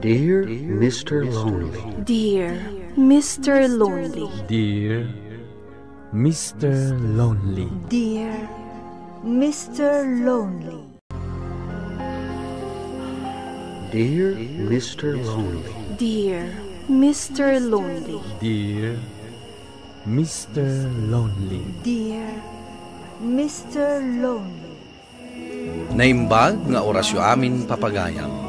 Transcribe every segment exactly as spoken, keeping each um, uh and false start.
Dear Mister Lonely. Dear Mister Lonely. Dear Mister Lonely. Dear Mister Lonely. Dear Mister Lonely. Dear Mister Lonely. Dear Mister Lonely. Dear Mister Lonely. Naimbag nga orasyo amin, papagayam.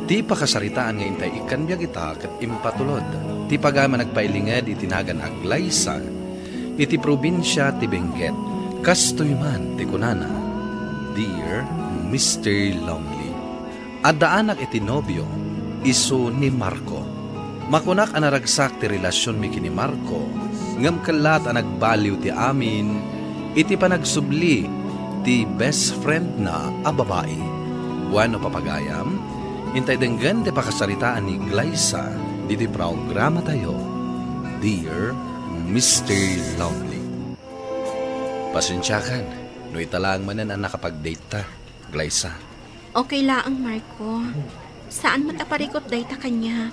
Ti pakasaritaan nga intay ikkan biag ita ket impatulod ti pagayam a nagpailinged iti nagan Aglaysa, iti probinsia ti Benguet. Kastoy man ti kunana, "Dear Mister Lonely." Addaanak iti nobio, isu ni Marco. Makunak a naragsak ti relasionmi ken ni Marco, ngem kellaat a nagbaliw ti amin iti panagsubli ti best friendna a babai. Bueno, papagayam, intay denggen ti pakasaritaan ni Glyza ditoy programatayo, Dear Mister Lovely. Pasensiakan no ita laeng manen a nakapag-date ta, Glyza. Okay laeng, Marco. Saan met a parikut dayta kaniak.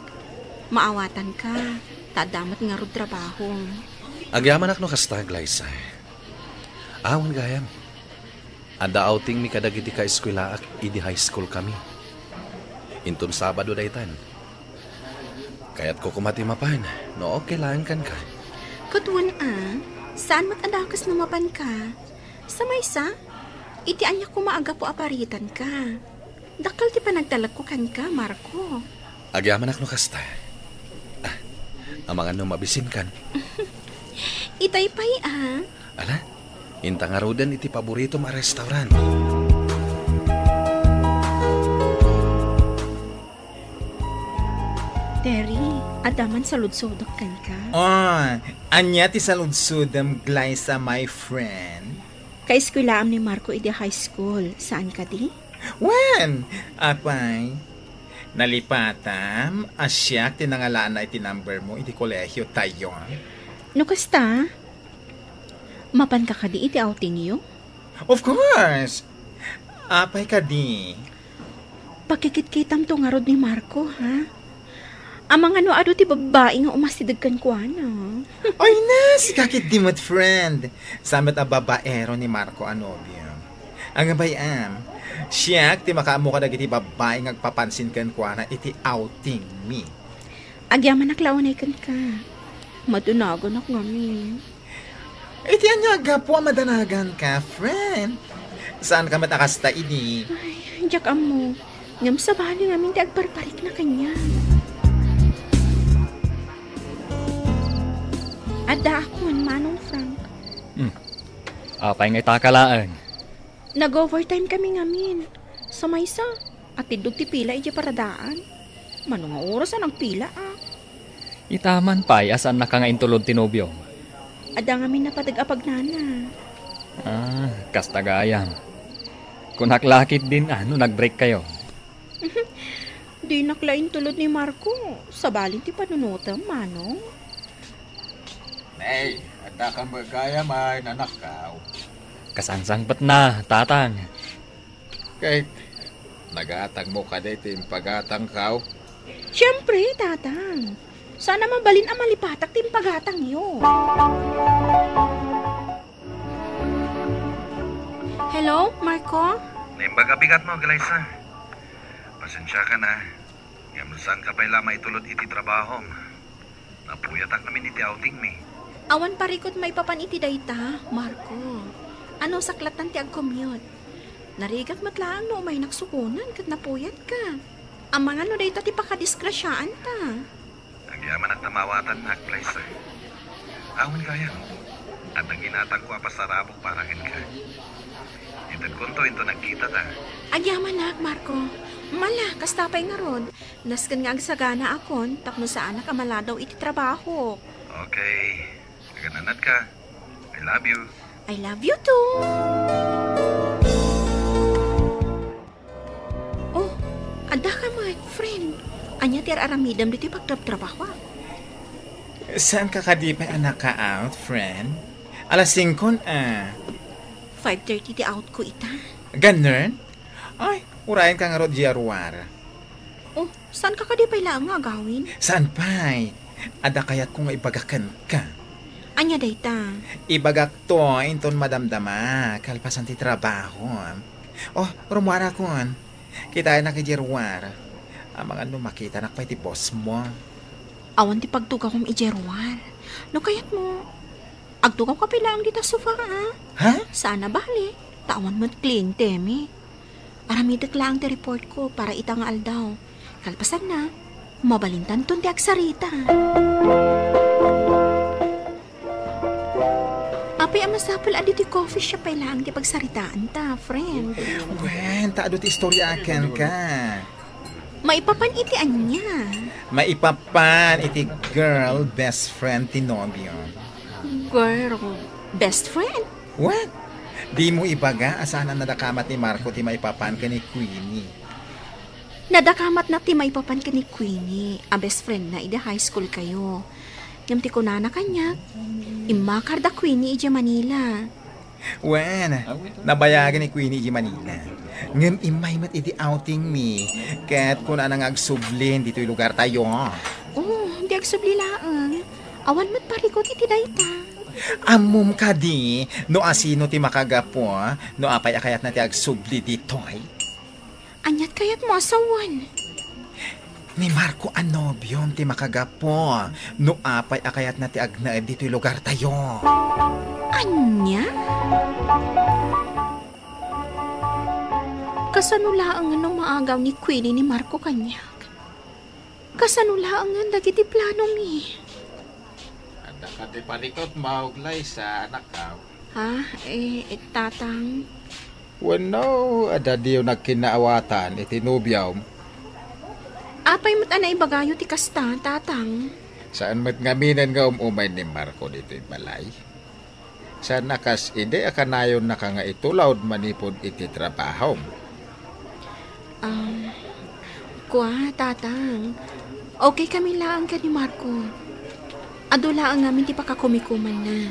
Maawatanka, ta adda met ngarud trabahom. Agyamanak no kasta, Glyza. Awan gayam. Adda outingmi kadagiti kaeskuelaak idi high school kami. Inton Sabado daytan. Kayatko koma ti mapan, no okay laeng kenka. Ket wen a, saan met a dakes no mapanka. Sa maysa, iti ania koma a gapu a paritanka. Dakkel ti panagtalekko kenka, Marco. Agyamanak no kasta. Ah, amangan no mabisinkan. Itay pay a. Ala, inta ngaruden iti paboritom a restaurant. Terry, adda man saludsodek kenka. Oh, ania ti saludsodem, Glyza, my friend? Kaeskuelaam ni Marco idi high school, saan kadi? Wen, apay, nalipatam a siak ti nangalaanna iti number mo iti kolehiyo tayo. No kasta, mapanka kadi iti outingyo? Of course! Apay kadi? Pakikitkitamto ngarud ni Marco, ha? Amangan no adu ti babbai nga umasideg kenkuana. Ay na, sika ketdi met, friend. Saan met a babaero ni Marco a nobio. Ang bayam, siak ti makaammo kadagiti babbai nga agpapansin kenkuana iti outingmi. Agyamanak la unay kenka. Madunaganak ngamin. Iti ania a gapu a madanaganka, friend? Saanka met a kasta idi? Ay, diak ammo. Ngem sabali ngamin ti agparparikna kaniak. Addaakon, Manong Frank. Hmm. Apay nga itaka laeng? Nag-overtime kami ngamin. Sa maysa, atiddog ti pila idiay paradaan. Mano nga oras a nagpila, a? Ita man pay a saannaka nga intulod ti nobiom. Adda ngamin napateg a pagnana. Ah, kasta gayam. Kunak la ketdin a no nag-break kayo. Dinak la intulod ni Marco. Sabali ti panunotem, Manong. Nay, adda kan gayam a inanakkaw. Kasangsangpetna, Tatang. Ket nagatangmo kadi ti impagatangkaw? Siempre, Tatang. Saan a mabalin a malipatak ti impagatangyo. Hello, Marco? Naimbag a bigatmo, Glyza. Pasensiakan a. Ngem saanka pay la maitulod iti trabahom. Napuyatak ngamin iti outingmi. Awan parikut maipapan iti dayta, Marco. Ano, saklatan ti agcommute. Narigat met laeng no umaynak sukonen ket napuyatka. Amangan no dayta ti pakadisgrasiaanta. Agyamanak ta maawatannak, Glyza. Awan gayam. Adda ginatangko a pasarabok para kenka. Intedkonto inton nagkitata. Agyamanak, Marco. Mala, kasta pay ngarud. Nasken nga agsaganaakon tapno saanak a maladaw iti trabahok. Okay. Agananatka. I love you. I love you too. Oh, adda ka met, friend. Ania ti ar-aramidem ditoy pagtrabtrabahoak? Saanka kadi pay a naka-out, friend? Alas singko na. Five thirty ti outko ita. Ganun? Ay, urayenka ngarud diay aruar. Oh, saanka kadi pay laeng nga agawid? Saan pay? Adda kayatko nga ibaga kenka. Ania dayta? Ibagakto inton madamdama, kalpasan ti trabaho. Oh, rumuarakon. Kitaennak idiay ruar. Amangan no makitanak pay ti boss mo. Awan ti pagtugawem idiay ruar. No kayatmo, agtugawka pay laeng dita sofa, a? Ha? Saan a bale, ta awan met klientemi. Aramidek laeng ti report ko para ita nga aldaw. Kalpasanna, mabalintanton ti agsarita. Apay a masapul a ditoy coffee shop pay laeng ti pagsaritaanta, friend? Wen, ta adu ti istorya kenka. Maipapan iti ania? Maipapan iti girl best friend ti nobio. Girl best friend? What? Dimo ibaga a saan a nadakamat ni Marco ti maipapan ken ni Queenie? Nadakamatna ti maipapan ken ni Queenie a best friendna idi high school kayo. Ngem ti kunana kaniak, immakar da Queenie idiay Manila. Wen, nabayagen ni Queenie idiay Manila. Ngem immay met iti outing mi, ket kunana nga agsubli ditoy lugartayo. Oh, di agsubli laeng. Awan met parikut iti dayta. Ammom kadi no asino ti makagapu, no apay a kayatna ti agsubli ditoy? Aniat kayatmo a sawen? Ni Marco a nobiom ti makagapu no apay a kayatna ti agnaed ditoy lugartayo. Ania? Kasano laengen no maagaw ni Queenie ni Marco kaniak? Kasano laengen dagiti planomi? Adda kadi parikutmo, Glyza, anakko? Ha? Eh, eh, Tatang? Wenno, adda diyo nagkinnaawatan iti nobiom? Apay met a naibagayo ti kasta, Tatang? Saan met ngaminen nga um-umay ni Marco ditoy balay? Saan a kas idi a kanayonnaka nga itulawd manipud iti trabahom? Um, kua, Tatang. Okay kami laeng ken ni Marco. Adu laeng ngamin ti pakakumikumanna.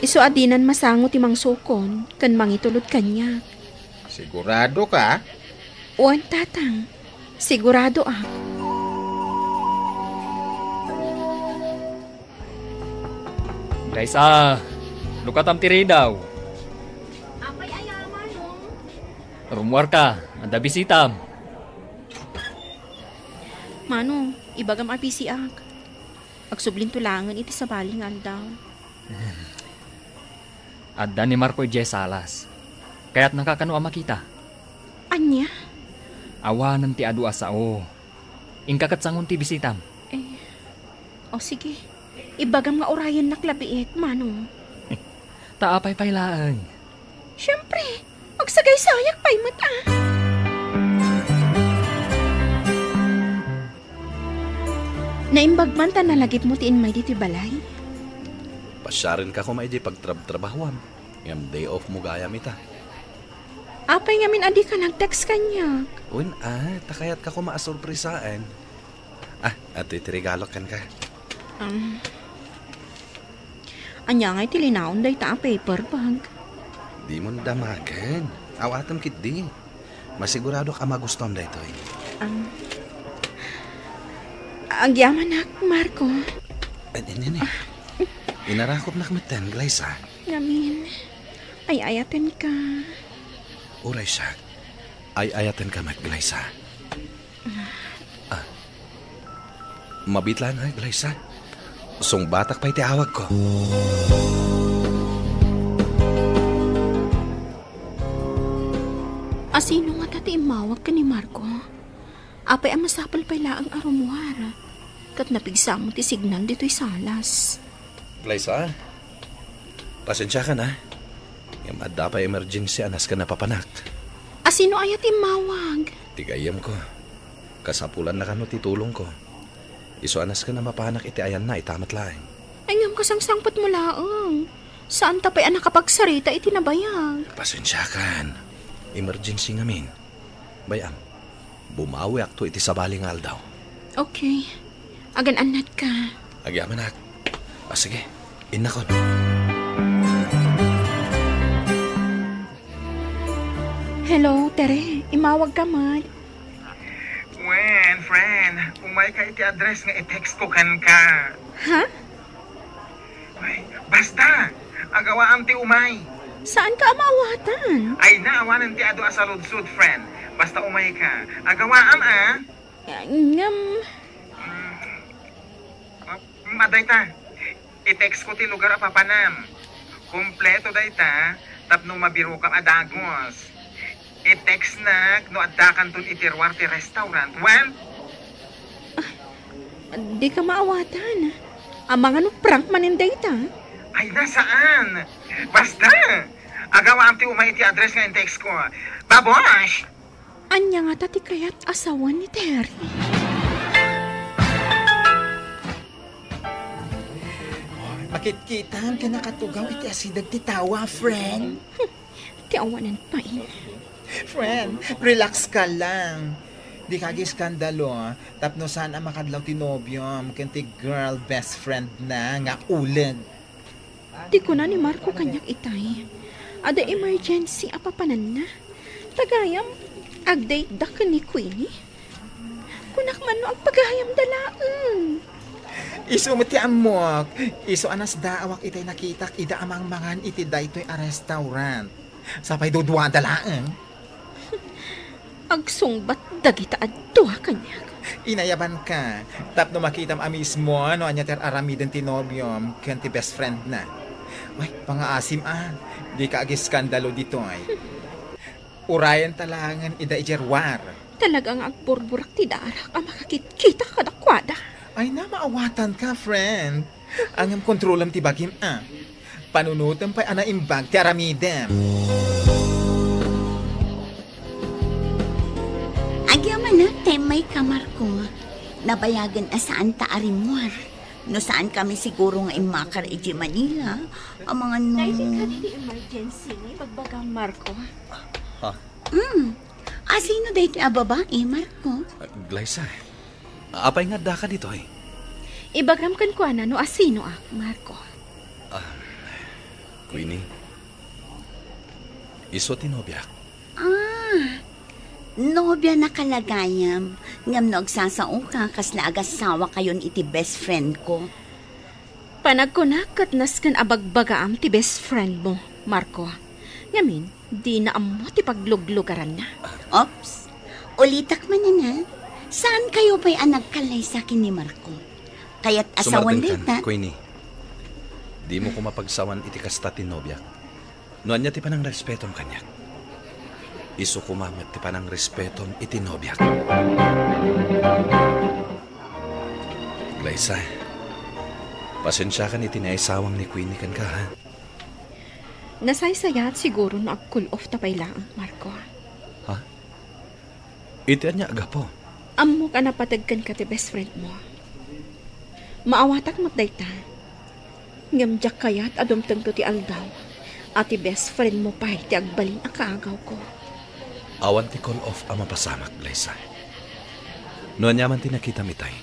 Isu a dinan masango ti mangsukon ken mangitulod kaniak. Sigurado ka? Wen, Tatang. Sigurado a. Glyza, lukatam ti ridaw. Apay aya, Manong? Rumuarka, adda bisitam. Manong, ibagam a bisiak. Agsublinto laengen iti sabali nga aldaw. Adda ni Marco idiay salas. Kayatnaka kano a makita? Ania? Awanen ti adu a sao. Inka ket sangon ti bisitam. Eh, o sige. Ibagam nga urayennak labiit, Manong. Ta apay pay laeng? Siempre, agsagaysayak pay met a. Naimbag man ta nalagipmo ti immay ditoy balay? Pasiarenka koma idiay pagtrabtrabahuam. Ngem day off mo gayam ita. Apay ngamin a dika nag-text kaniak? Wen a, ta kayatka koma a sorpresaen. Ah, adtoy ti regalok kenka. Um, ania ngay ti linaon dayta a paper bag? Dimon damagen. Awatem ketdi. Masiguradok a magustuam daytoy. Um, agyamanak, Marco. Ay, ay, ay, ay. Inarakopnak metten, Glyza. Ngamin, ay-ayatenka. Uray siak, ay-ayatenka met, Glyza. Ah. Mabiit laeng, Glyza. Sungbatak pay ti awagko. Asino ngata ti immawag ken ni Marco? Apay a masapul pay laeng a rumuar? Ket napigsa met ti signal ditoy salas. Glyza, pasensiakan a. Ngem adda pay emergency a nasken a papanak. Asino aya ti immawag? Ti gayyemko. Kasapulanna kano ti tulongko. Isu a nasken a mapanak iti ayanna ita met laeng. Ay, ngem kasangsangpetmo laeng. Saanta pay a nakapagsarita iti nabayag. Pasensiakan. Emergency ngamin. Bay-am, bumawiakto iti sabali nga aldaw. Okay. Agan-annatka. Agyamanak. Ah, sige. Innakon. Hello, Tere. Imawagka met. Wen, friend, umayka iti address nga i-text ko kenka. Ha? Ay, basta! Agawaam ti umay. Saanka a maawatan? Ay, naawanan ti adu a saludsod, friend. Basta umayka. Agawaam, ah? Ngem, mm, ah, madayta. I-text ko ti lugar a papanam. Kompleto dayta tapno mabirokam a dagus. I-textnak no addakanton iti ruar ti restaurant. Wen? Ah, dika maawatan. Amangan no prank manen dayta. Ay, na saan? Basta! Agawaam ti umay iti address nga in-text ko. Babosh! Ania ngata ti kayat a sawen ni Terry? Makitkitam ken nakatugaw iti asideg ti tawa, friend. Hmm, ti awanan pay. Friend, relax ka lang. Dika agiskandalo, tapno saan a makadlaw ti nobiom ken ti girl best friend na nga uleg. Ti kuna ni Marco kaniak itay, adda emergency a papananna. Ta gayam, ag-date da ken ni Queenie. Kunak man no agpagayamda laeng. Isu met ti ammok. Isu a nasdaawak itay nakitak ida a mangmangan iti daytoy a restaurant. Sapay duduada laeng. Agsungbat dagita adua kaniak. Inayabanka, tapno makitam a mismo no ania ti ar-aramiden ti nobiom ken ti best friend na. Way, pangaasim a, dika agiskandalo ditoy. Urayen ta laengen ida idiay ruar. Talaga nga agburburak ti darak a makakitkitak kadakuada. Ay na, maawatanka, friend. Ngem kontrolem ti bagim a. Panunotem pay a naimbag ti aramidem. Agyamanak ta immayka, Marco. Nabayagen a saanta a rimmuar. No saankami siguro nga immakar idiay Manila, amangan no... Daytoy kadi ti emergency nga ibagbagam, Marco. Ha? Hmm. Asino daytoy a babai, Marco? Ah, Glyza, apay nga addaka ditoy? Ibagam kenkuana no asinoak, Marco. Ah, Queenie, isu ti nobiak. Ah, nobianaka la gayam. Ngem no agsasaoka, kasla agasawakayon iti best friend ko. Panagkunak ket nasken a bagbagaam ti best friend mo, Marco. Ngamin, dina ammo ti pagluglugaranna. Ops, ulitak manen a. Saankayo pay a nagkallaysa ken ni Marco? Kayat a sawen dayta. Queenie, dimo koma pagsawan iti kasta ti nobiak. No ania ti panangrespetom kaniak, isu koma met ti panangrespetom iti nobiak. Glyza, pasensiakan iti naisawang ni Queenie kenka, ha? Nasaysayaat siguro no ag-cool off ta pay laeng, Marco. Ha? Iti ania a gapu? Ammok a napateg kenka ti best friend mo. Maawatak met dayta. Ngem diak kayat a dumtengto ti aldaw a ti best friend mo pay ti agbalin a kaagawko. Awan ti cool off a mapasamak, Glyza. No ania man ti nakitam itay,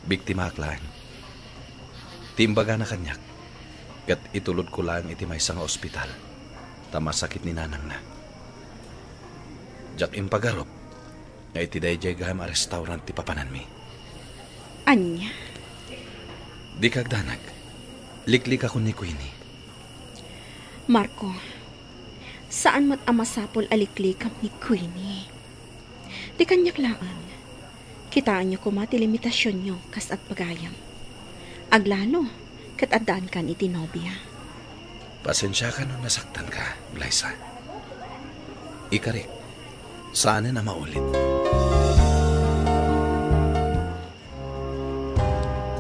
biktimaak laeng. Ti imbagana kaniak, ket itulodko laeng iti maysa nga ospital, ta masakit ni nanangna. Diak impagarup nga iti daydiay gayam a restaurant ti papananmi. Ania? Dika agdanag. Liklikakon ni Queenie. Marco, saan met a masapul a liklikam ni Queenie. Ti kaniak laeng, kitaenyo koma ti limitasionyo kas agpagayam. Aglalo ket addaankan iti nobia. Pasensiakan no nasaktanka, Glyza. Ikarik, saanen a maulit.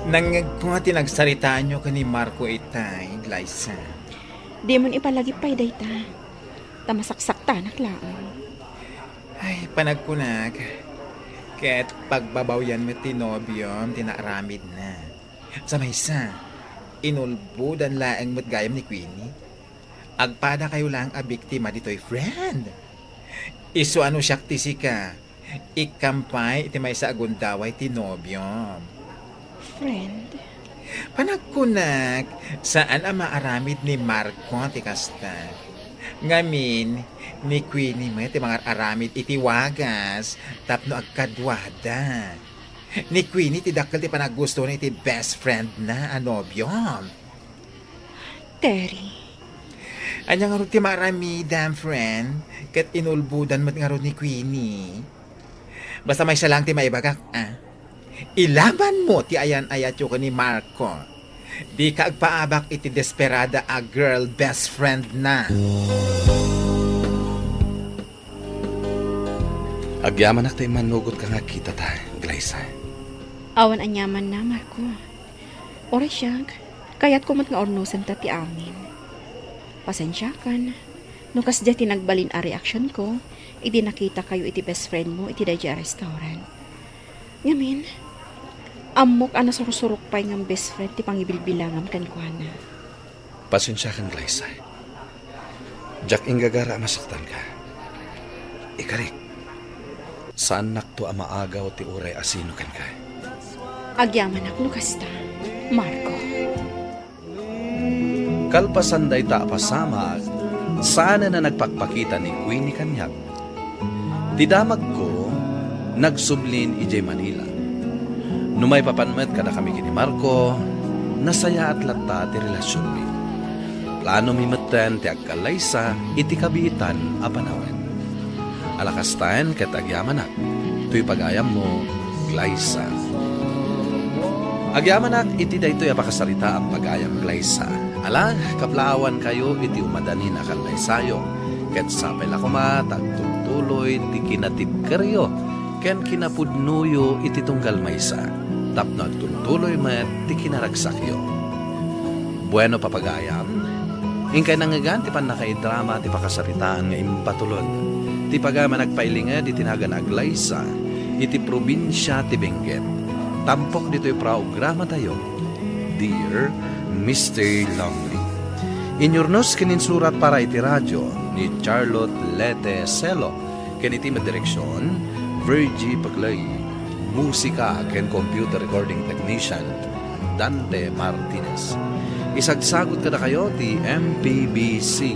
Nangngegko ti nagsaritaanyo ken ni Marco itay, Glyza. Dimon ipalagip pay dayta, ta masaksaktanak laeng. Ay, panagkunak, ket pagbabawyan met ti nobiom ti naaramidna. Sa maysa, inulbodan laeng met gayam ni Queenie. Agpadakayo laeng a biktima ditoy, friend. Isu a no siak ti sika, ikkam pay iti maysa a gundaway ti nobiom. Friend? Panagkunak, saan a maaramid ni Marco ti kasta. Ngamin, ni Queenie met ti mangar-aramid iti wagas tapno agkaduada. Ni Queenie ti dakkel ti panaggustona iti best friend na a nobio. Terry. Ania ngarud ti maaramidam, friend? Ket inulbodan met ngarud ni Queenie. Basta maysa lang ti maibagak, ah. Ilaban mo ti ayan-ayatyo ken ni Marco. Dika agpaabak iti desperada a girl best friend na. Agyamanak ta immannugotka nga agkitata, Glyza. Awan aniamanna, Marco. Uray siak, kayatko met nga urnosenta ti amin. Pasensiakan, no kasdiay ti nagbalin a reaksionko, idi nakitakayo iti best friend mo iti daydiay a restaurant. Ngamin, ammok a nasursurok pay nga best friend ti pangibilbilangam kenkuana. Pasensiakan, Glyza. Diak inggagara a masaktanka. Ikarik, saannakto a maagaw ti uray asino kenka. Agyamanak no kasta, Marco. Kalpasan dayta a pasamak, saanen a nagpakpakita ni Queenie kaniak. Ti damagko, nagsublin idiay Manila. No maipapan met kadakami ken ni Marco, nasayaat latta ti relasionmi. Planomi metten ti agkallaysa iti kabiitan a panawen. Ala kastaen ket agyamanak, toy pagayammo, Glyza. Agyamanak iti daytoy a pakasaritaan, pagayam Glyza. Ala, kaplaawankayo iti umadanin a kallaysayo, ket sapay la koma ta agtultuloy ti kinatibkeryo ken kinapudnoyo iti tunggal maysa, tapno agtultuloy met ti kinaragsakyo. Bueno, papagayam, inkay nangngegan ti pannakaidrama ti pakasaritaan nga impatulod ti pagayam a nagpailinged iti nagan a Glyza iti probinsia ti Benguet. Tampok ditoy programatayo, Dear Mister Lonely. Inyurnos ken insurat para iti radio ni Charlotte Lete Celo, ken iti met direksion, Virgie Paglay. Musika ken computer recording technician, Dante Martinez. Isagsagut kadakayo ti M P B C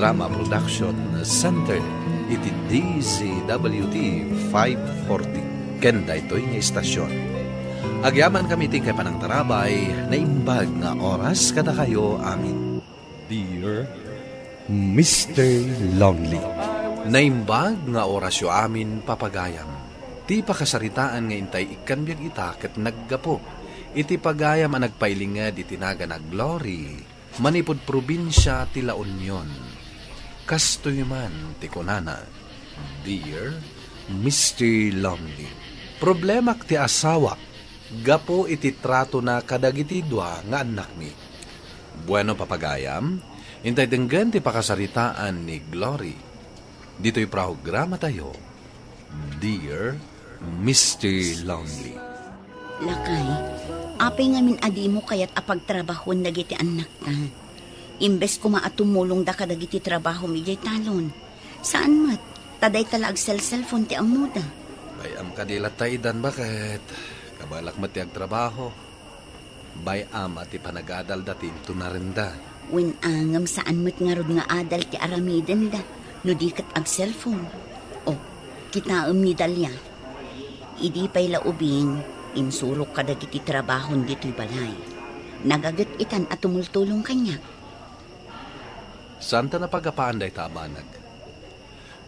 Drama Production Center iti D Z W T five forty ken daytoy nga istasion. Agyamankami ti inkay panangtarabay, naimbag nga oras kadakayo amin. Dear Mister Lonely. Naimbag nga orasyo amin, papagayam. Ti pakasaritaan nga intay ikkan biag ita ket naggapu iti pagayam a nagpailinged iti nagan a Glory manipud probinsia ti La Union. Kastoy man ti kunana, Dear Mister Lonely, problemak ti asawak gapu iti tratona kadagiti dua nga annakmi. Bueno, papagayam, intay denggen ti pakasaritaan ni Glory ditoy programatayo, Dear Mister Lonely. Lakay, apay ngamin a dimo kayat a pagtrabahoen dagiti annakta? Imbes koma a tumulongda kadagiti trabahom idiay talon. Saan met, ta dayta la agselselfon ti ammoda. Bay-am kadi latta idan, baket kabaelak met ti agtrabaho. Bay-am a ti panagadalda ti intunarenda. Wen a ngem saan met ngarud nga adal ti aramidenda no di ket agselfon. O, kitaem ni Dalia. Idi pay la ubing, insurok kadagiti trabahon ditoy balay. Nagaget itan a tumultulong kaniak. Saanta napagapaan dayta a banag.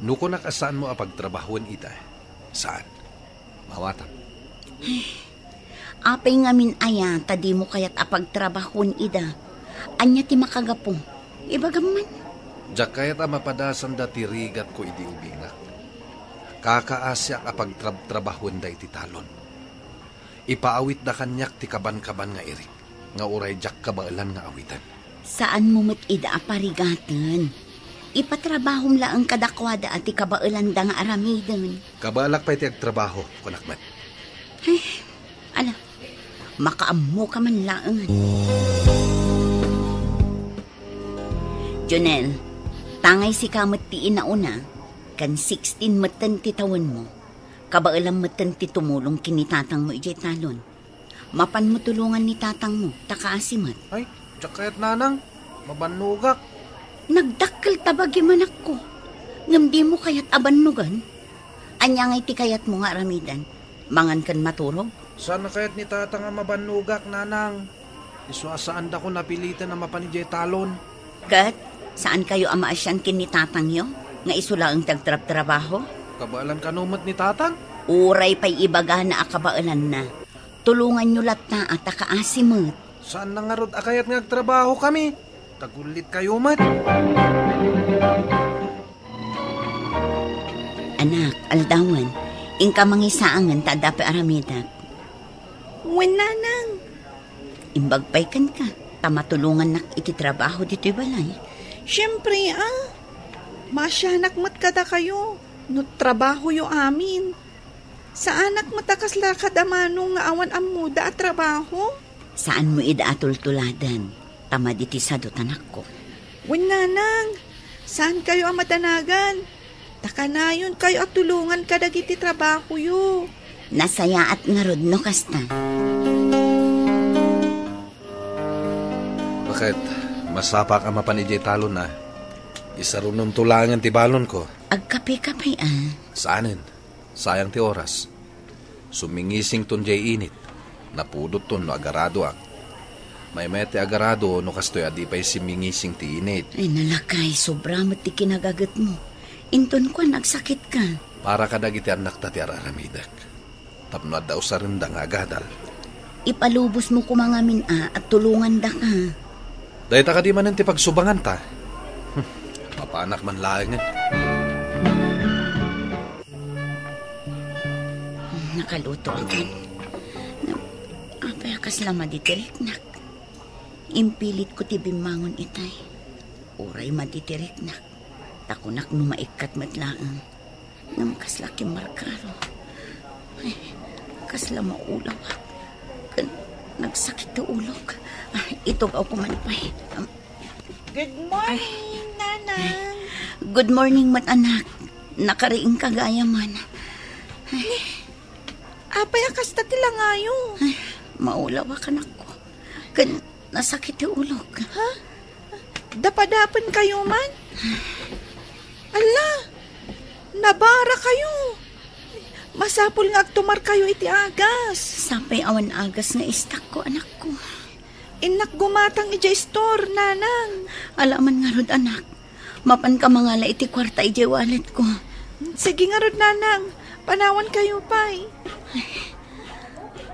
No kunak a saanmo a pagtrabahoen ida, saan. Maawatam. Apay ngamin aya ta dimo kayat a pagtrabahoen ida? Ania ti makagapu? Ibagam man. Diak kayat a mapadasanda ti rigatko idi ubingak. Kakaasiak a pagtrabtrabahoenda iti talon. Ipaawitda kaniak ti kabankaban nga irik nga uray diak kabaelan nga awiten. Saanmo met ida a parigaten. Ipatrabahom laeng kadakuada a ti kabaelanda nga aramiden. Kabaelak pay ti agtrabaho, kunak met. Ay, ala, makaammoka man laeng. Jonel, tangay sika met ti inauna, ken sixteen metten ti tawenmo. Kabaelam metten ti tumulong ken ni tatangmo idiay talon. Mapanmo tulongan ni tatangmo, ta kaasi met. Ay, diak kayat, nanang. Mabannogak. Nagdakkel ta bagim, anakko. Ngem dimo kayat a bannogan? Ania ngay ti kayatmo nga aramiden? Mangan ken maturog? Saan a kayat ni Tatang a mabannogak, Nanang. Isu a saandakon a piliten a mapan idiay talon. Ket, saankayo a maasian ken ni Tatangyo nga isu laeng ti agtrabtrabaho? Kabaelan kano met ni Tatang? Uray pay ibagana a kabaelanna. Tulonganyo latta a ta kaasi met. Saanna ngarud a kayat nga agtrabahokami? Tagullit kayo met. Anak, aldawen, inka mangisaangen ta adda pay aramidek. Wen, Nanang. Imbag pay kenka, ta matulongannak iti trabaho ditoy balay. Siempre, a. Maasianak met kadakayo, no trabahoyo amin. Saanak met a kasla kadamano nga awan ammoda a trabaho? Saanmo ida a tultuladen, ta madi ti sadot, anakko. Wen, Nanang, saankayo a madanagan. Ta kanayonkayo a tulongan kadagiti trabahoyo. Nasayaat ngarud no kasta. Baket, masapak a mapan idiay talon a. Isarunonto laengen ti balonko. Agkape-kape a. Saanen. Sayang ti oras. Sumingisington diay init. Napudotton no agaradoak. Maymayat ti agarado no kastoy a di pay simmingising ti init. Ay, nalakay, sobra met ti kinagagetmo. Inton kuan, agsakitka. Para kadagiti annakta ti ar-aramidek. Tapno adda usarenda nga agadal. Ipalubosmo koma ngamin a, at tulongandaka. Dayta kadi manen ti pagsubanganta. Hmm, mapanak man laengen. Nakaluto ako. Apay a kasla maditiriknak? Impilitko ti bimmangon itay. Uray maditiriknak. Ta kunak no maikkat met laeng. Ngem kasla kimmarkaro. Ay, kasla maulawak. Ken nagsakit ti ulok. Ah, itugawko man pay. Am, Good morning, Nanang. Good morning met, anak. Nakariingka gayaman. Apay a kasta ti langayo? Ay, maulawak, anakko. Ken nasakit ti ulok. Ha? Dapadapen kayo man? Ala, nabara kayo. Masapul nga agtumar kayo iti agas. Sapay awan agas nga istak ko, anakko. Innak gumatang idiay store, Nanang. Ala man ngarud, anak. Mapanka mangala iti kuarta idiay wallet ko. Sige ngarud, Nanang. Panawan kayo pay.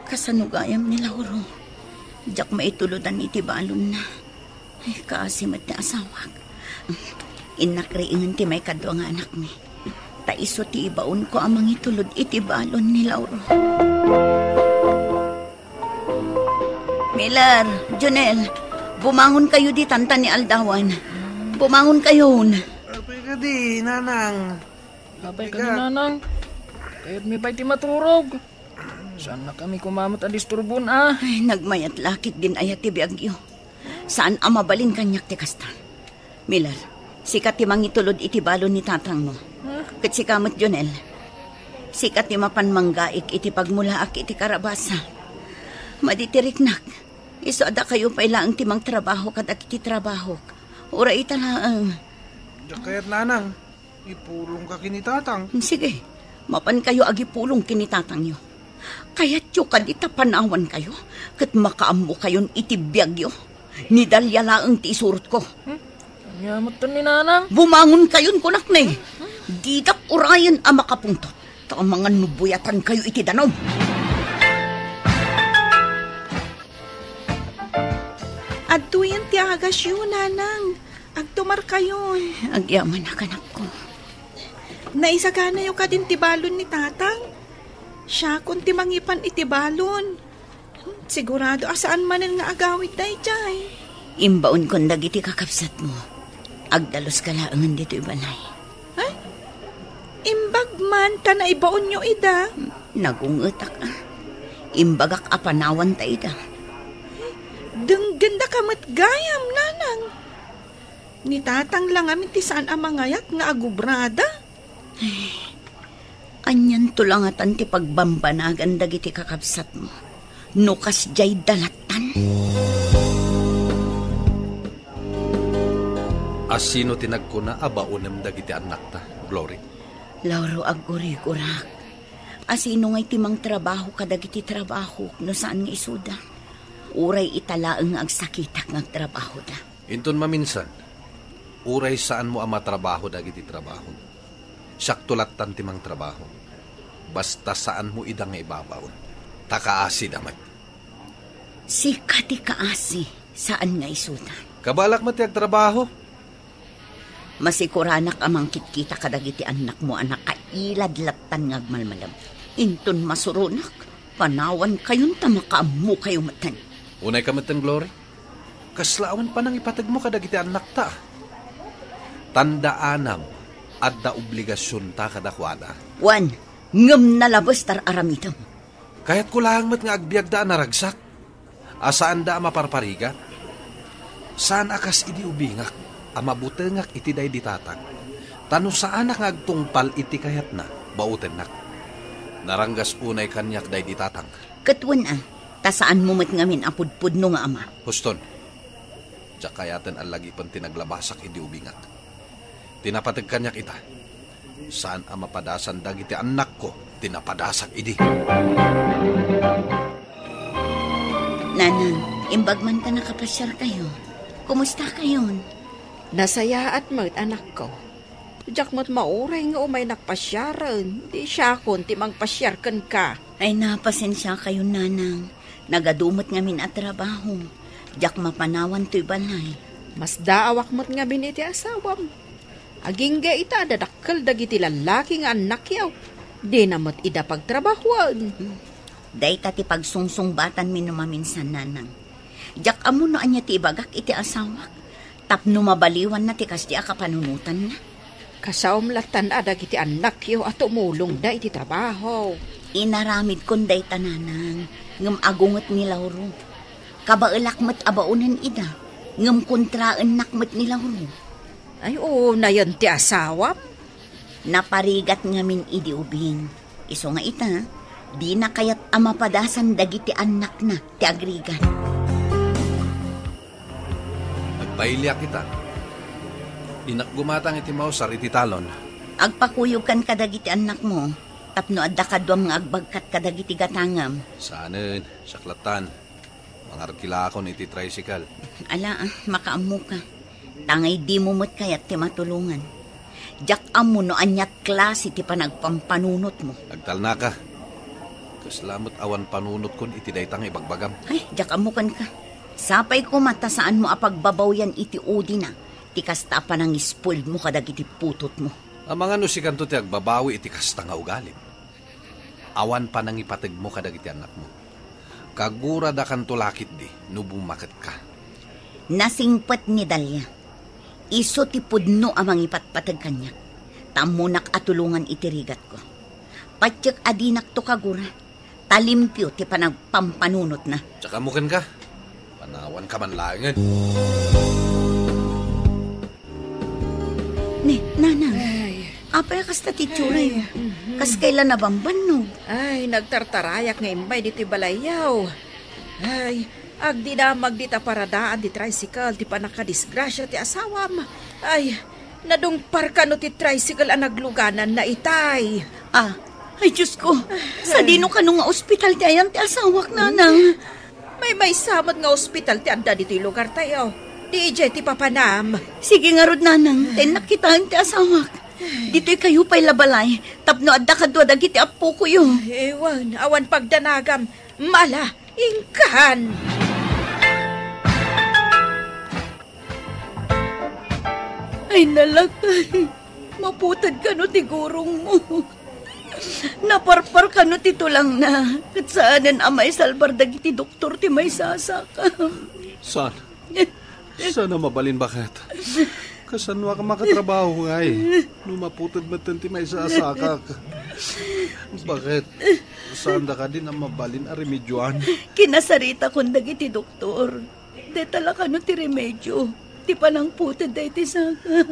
Kasano gayam ni Lauro? Diak maitulodan iti balonna. Ay, kaasi met ti asawak. Innak riingen ti maikadua nga anakmi. Ta isu ti ibaonko a mangitulod iti balon ni Lauro. Miller, Jonel, bumangon kayo ditan ta ni aldawan. Bumangon kayon. Apay kadi, Nanang. Apay kadi, Nanang. Kayatmi pay ti maturog. Saannakami koma met a disturbon a. Ay, nagmayat la ket din-ayat ti biagyo. Saan a mabalin kaniak ti kasta. Miller, sika ti mangitulod iti balon ni tatangmo. Ket sika met, Jonel. Sika ti mapan manggaik iti pagmulaak iti karabasa. Maditiriknak. Isu a dakayo pay laeng ti mangtrabaho kadagiti trabahok. Uray ita laeng. Diak kayat, Nanang. Ipulongka ken ni Tatang. Sige, mapankayo agipulong ken ni Tatangyo. Kayatyo kadi ta panawankayo ket makaammokayon iti biagyo. Ni Dalia laeng ti isurotko. Hmm? Ania met ni Nanang? Bumangonkayon, kunak ne. Didak urayen a makapungtot. Ta amangan no buyatankayo iti danum. Adtoyen ti agasyo, Nanang. Agtumarkayon. Agyamanak, anakko. Naisaganayo kadin ti balon ni Tatang? Siakon ti mangipan iti balon. Sigurado a saan manen nga agawid daydiay. Imbaonkon dagiti kakabsatmo. Agdaluska laengen ditoy balay. Ay, imbag man ta naibaonyo ida. Nagungetak a. Imbagak a panawanta ida. Denggenda ka met gayam, Nanang. Ni Tatang la ngamin ti saan a mangayat nga agubrada. Ay, anianto la ngatan ti pagbambanagan dagiti kakabsatmo? No kasdiay dalattan. Asino ti nagkuna a baonem dagiti annakta, Glory? Lauro, aggurigurak. Asino ngay ti mangtrabaho kadagiti trabahok no saan nga isuda? Uray ita laeng nga agsakitak nga agtrabahoda. Inton maminsan, uray saanmo a matrabaho dagiti trabahom, siakto lattan ti mangtrabaho. Basta saanmo ida nga ibabaon. Ta kaasida met. Sika ti kaasi, saan nga isuda. Kabaelak met ti agtrabaho. Masikuranak a mangkitkita kadagiti annakmo a nakailad lattan nga agmalmalem. Inton masuronak, panawankayon ta makaammokayo metten. Unayka metten, Glory. Kasla awan panangipategmo kadagiti annakta. Tandaanam, adda obligasionta kadakuada. Wen, ngem nalabes ta ar-aramidem. Kayatko laeng met nga agbiagda a naragsak, a saanda a maparparigat. Saan a kas idi ubingak a mabutengak iti daydi tatang, ta no saanak nga agtungpal iti kayatna, baotennak. Naranggas unay kaniak daydi tatang. Ket wen a, ta saanmo met ngamin a pudpudno nga ama. Huston, diak kayaten a lagipen ti naglabasak idi ubingak. Ti napateg kaniak ita, saan a mapadasan dagiti annakko ti napadasak idi. Nanang, imbag man ta nakapasiarkayo. Kumustakayon? Nasayaat met, anakko. Diak met mauray nga umaynak pasiaren, di siakon ti mangpasiar kenka. Ay, napasensiakayon, nanang. Nagadu met ngamin a trabaho. Diak mapanawan toy balay. Masdaawak met ngamin iti asawam. Agingga ita a dadakkel dagiti lallaki nga annakyo. Dina met ida pagtrabahoen. Dayta ti pagsungsungbatanmi no maminsan, nanang. Diak ammo no ania ti ibagak iti asawak tapno mabaliwanna ti kasdi a kapanunotanna. Kasaom lattan a dagiti annakyo a tumulongda iti trabaho. Inaramidkon dayta, nanang, ngem agunget ni Lauro. Kabaelak met a baonen ida, ngem kontraennak met ni Lauro. Ay, unayen ti asawam? Naparigat ngamin idi ubing. Isu nga ita, dina kayat a mapadasan dagiti annakna ti agrigat. Agbailiak ita. Dinak gumatang iti mausar iti talon. Agpakuyogkan kadagiti annakmo, tapno adda kaduam nga agbagkat kadagiti gatangam. Saanen, siak lattan. Mangarkilakon iti tricycle. Ala, ah, makaammoka. Tangay dimo met kayat ti matulongan. Diak ammo no aniat klase ti panagpampanunotmo. Agtalnaka. Kasla met awan panunotkon iti dayta nga ibagbagam. Ay, diak ammo kenka. Sapay koma ta saanmo a pagbabawyan iti udina ti kasta a panangispoiledmo kadagiti putotmo. Amangan no sikanto ti agbabawi iti kasta nga ugalim. Awan panangipategmo kadagiti annakmo. Kaguradakanto la ketdi no bumaketka. Nasingpet ni Dalia. Isu ti pudno a mangipatpateg kaniak. Ta ammonak a tulongan iti rigatko. Patiek a dinakto kagura. Ta limpio ti panagpampanunotna. Diak ammo kenka. Panawanka man laengen. Ni, Nanang, ay, apay a kasta ti itsurayo? Ay, mhm. Kas kayla nabambannog? Ay, nagtartarayak nga immay ditoy balayyo. Ay, agdinamag dita paradaan ti tricycle ti pannakadisgrasia ti asawam. Ay, nadungpar kano ti tricycle a naglugananna itay. Ah, ay, Diosko, sadino kano nga ospital ti ayan ti asawak, Nanang? Maymaysa met nga ospital ti adda ditoy lugartayo. Di idiay ti papanam. Sige ngarud, Nanang, ta innak kitaen ti asawak. Ditoy kayo pay la balay, tapno adda kadua dagiti appokoyo. Ewan, awan pagdanagam. Mala, inkan! Ay, nalakay. Maputed kano ti gurongmo. Naparpar kano ti tulangna. Ket saanen a maisalbar dagiti doktor ti maisasakam. Saan? Saan a mabalin, baket? Kasanoak a makatrabaho ngay no maputed metten ti maisasakak? Baket? Saanda kadin a mabalin a remedioan? Kinasaritakon dagiti doktor. Dayta la kano ti remedio ti panangputed daytoy saka.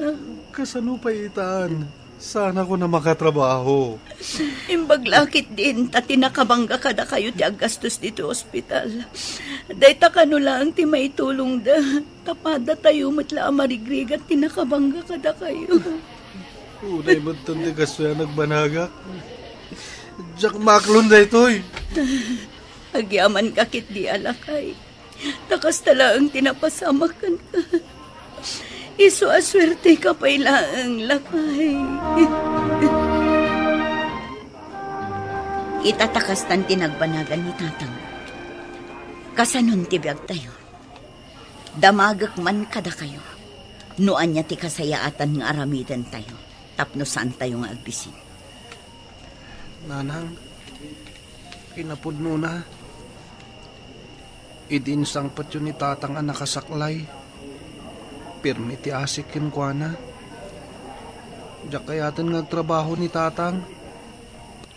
Kasano pay itan? Saan ako na makatrabaho? Imbag la ketdin ta ti nakabangga kadakayo ti aggastos ditoy ospital. Dayta kano laeng ti maitulongda. Tapno datayo met la a marigrigat ti nakabangga kadakayo. Unay met ti kastoy a nagbanagak. Diak maaklon daytoy. Agyamanak ketdi a lakay. Ta kasta laeng ti napasamak kenka. Isu a suerteka pay laeng, lakay. Ita ta kastan ti nagbanagan ni Tatang. Kasanon ti biagtayo? Damagek man kadakayo no ania ti kasayaatan nga aramidentayo tapno saantayo nga agbisin. Nanang, kinapudnona, idi insangpetyo ni Tatang a nakasaklay, pirmi ti asik kenkuana. Diak kayaten nga agtrabaho ni Tatang.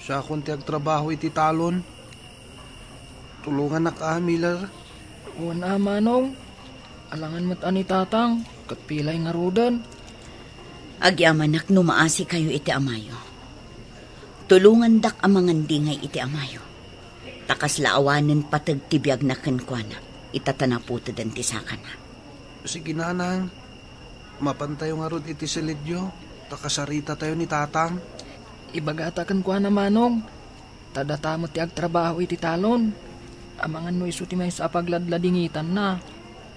Siakon ti agtrabaho iti talon. Tulongannak a, Miller. Wen a, Manong. Alangan met a ni Tatang, ket pilay ngaruden. Agyamanak no maasikayo iti amayo. Tulongandak a mangandingay iti amayo. Ta kasla awanen pateg ti biagna kenkuana, ita ta naputeden ti sakana. Sige, Nanang. Mapantayo ngarud iti silidyo, ta kasaritatayo ni Tatang. Ibagata kenkuana, Manong. Ta data met ti agtrabaho iti talon. Amangan no isu ti maysa a pagladladingitanna.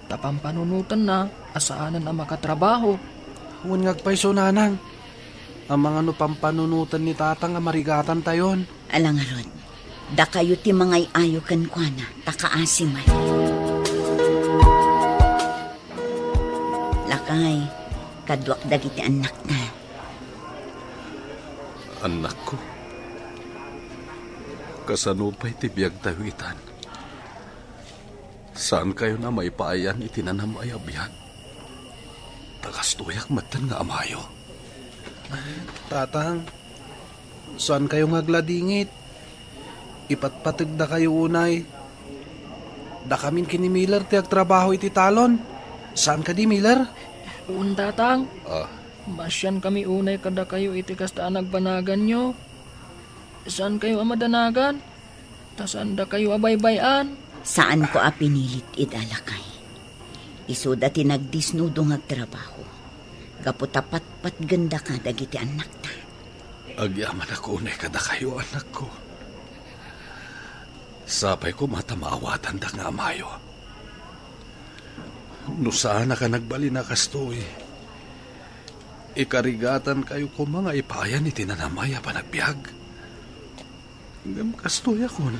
Ta pampanunotenna a saanen a makatrabaho. Wen nga agpayso, Nanang. Amangan no pampanunoten ni Tatang a marigatantayon. Ala ngarud, dakayo ti mangay-ayo kenkuana, ta kaasi man. Lakay, kaduak dagiti annakta. Annakko, kasano pay ti biagtayo itan? Saankayon a maipaayan iti nanam-ay a biag? Ta kastoyak metten nga amayo. Tatang, saankayo nga agladingit. Ipatpategdakayo unay. Dakamin ken ni Miller ti agtrabaho iti talon. Saan kadi, Miller? Wen, Tatang. Ah. Maasiankami unay kadakayo iti kasta a nagbanaganyo. Saankayo a madanagan? Ta saandakayo a baybay-an. Saanko a pinilit ida, lakay. Isuda ti nagdisnudo nga agtrabaho. Gapu ta patpatgendaka dagiti annakta. Agyamanak unay kadakayo, annakko. Sapay koma ta maawatandak nga amayo. No saanak a nagbalin a kastoy, ikarigatankayo koma nga ipaayan iti nanam-ay a panagbiag. Ngem kastoyakon,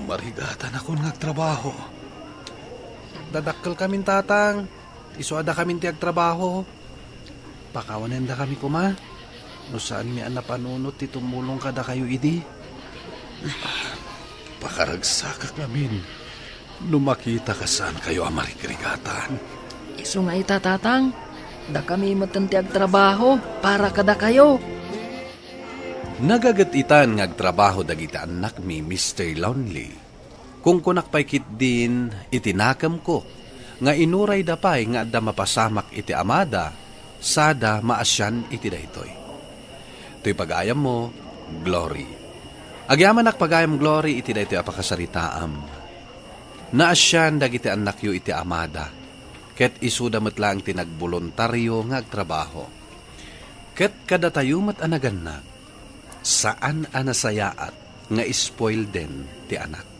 marigatanakon nga agtrabaho. Dadakkelkamin, Tatang. Isu a dakamin ti agtrabaho. Pakawanendakami koma no saanmi a napanunot ti tumulong kadakayo idi. Pakaragsakak ngamin no makitak a saankayo a marigrigatan. Isu nga ita, Tatang, dakami metten ti agtrabaho para kadakayo. Nagaget itan nga agtrabaho dagiti annakmi, Mister Lonely. Kunkunak pay ketdin iti nakemko nga inurayda pay nga adda mapasamak iti amada sada maasian iti daytoy. Toy pagayammo, Glory. Agyamanak pagayam, Glory, iti daytoy a pakasaritaam. Naasian dagiti annakyo iti amada, ket isuda met laeng ti nagboluntario nga agtrabaho. Ket kadatayo met a nagannak, saan a nasayaat nga spoileden ti anak.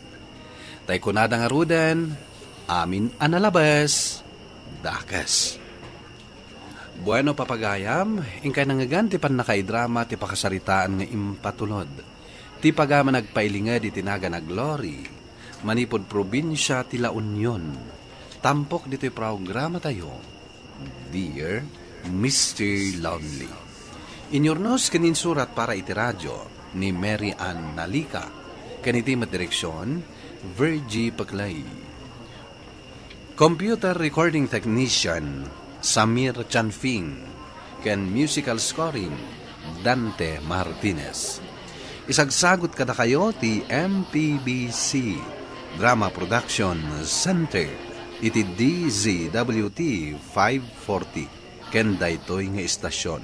Tay kunada ngaruden, amin a nalabes, dakes. Bueno, papagayam, inkay nangngegan ti pannakaidrama ti pakasaritaan nga impatulod. Ti pagayam a nagpailinged iti nagan a Glory, manipud probinsia ti La Union. Tampok ditoy programatayo, Dear Mister Lonely. Inyurnos ken insurat para iti radio ni Mary Ann Nalica, ken iti met direksion, Virgie Paclay. Computer recording technician, Samir Chanfing, ken musical scoring, Dante Martinez. Isagsagut kadakayo ti M P B C Drama Production Center iti D Z W T five forty ken daytoy nga istasyon.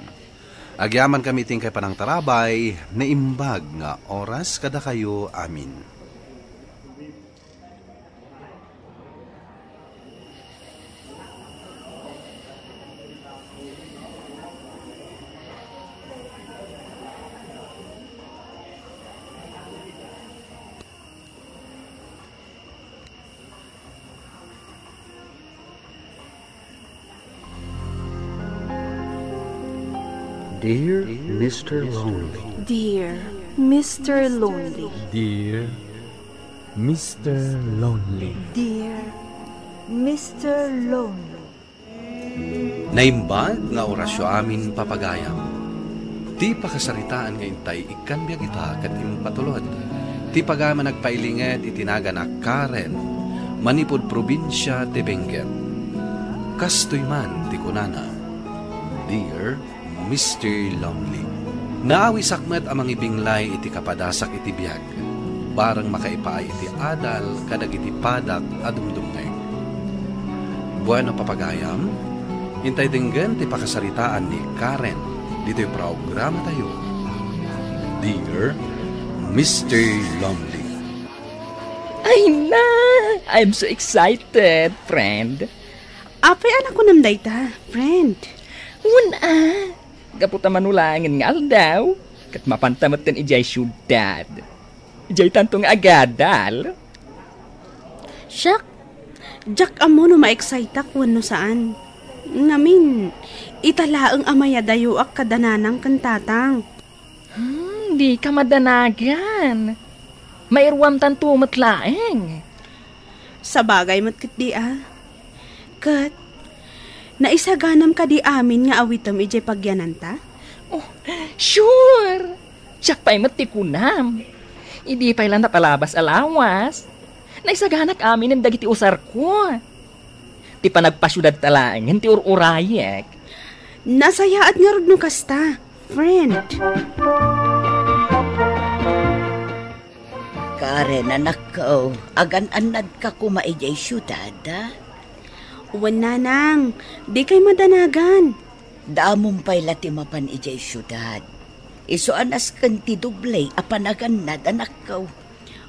Agyamankami iti inkay panangtarabay, naimbag nga oras kadakayo amin. Dear Mister Lonely. Dear Mister Lonely. Dear Mister Lonely. Dear Mister Lonely. Naimbag nga orasyo amin, papagayam. Ti pakasaritaan nga intay ikkan biag ita ket impatulod. Ti pagayam a nagpailinged iti nagan a Karen, manipud probinsia ti Benguet. Kastoy man ti kunana, Dear Mister Lonely. Naawisak met a mangibinglay iti kapadasak iti biag, bareng makaipaay iti adal kadagiti padak a dumdumngeg. Bueno, papagayam, intay denggen ti pakasaritaan ni Karen ditoy programatayo, Dear Mister Lonely. Ay na! I'm so excited, friend. Apay a nakunam dayta, friend? Wen a, gapu ta mano laengen nga aldaw, ket mapanta metten idiay siudad. Idiay tanto nga agadal. Siak, diak ammo no ma-exciteak wenno saan. Ngamin, ita laeng a mayadayoak kada nanang ken tatang. Hmm, dika madanagan. Mairuamtanto met laeng. Sabagay met ketdi a. Ket, naisaganam kadi amin nga awitem idiay pagyananta? Oh, sure! Siak pay met ti kunam. Idi pay la napalabas a lawas, naisaganak aminen dagiti usarko. Ti panagpasiudadta laengen ti ur-urayek. Nasayaat ngarud no kasta, friend. Karen, anakko, agan-annadka koma idiay siudad, a? Wen, nanang, dikay madanagan. Daamom pay la ti mapan idiay siudad. Isu a nasken ti doble a panagannad, anakko.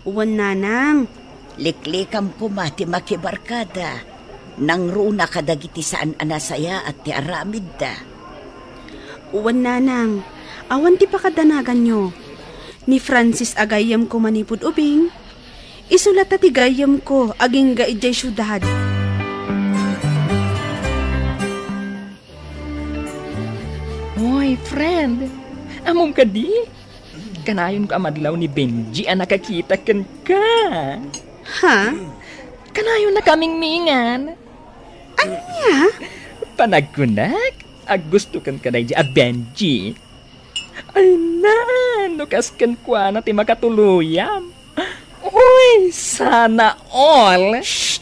Wen, nanang. Liklikam koma ti makibarkada. Nangruna kadagiti saan a nasayaat ti aramidda. Wen, nanang, awan ti pakadanaganyo. Ni Francis a gayyemko manipud ubing, isu latta ti gayyemko agingga idiay siudad. Hoy, friend, ammom kadi? Kanayonko a madlaw ni Benji a nakakita kenka. Ha? Kanayonna a mingmingan. Ania? Panagkunak, agusto kenka daydi a Benji. Ay na, no kas kenkuana ti makatuluyam. Uy, sana all. Shh!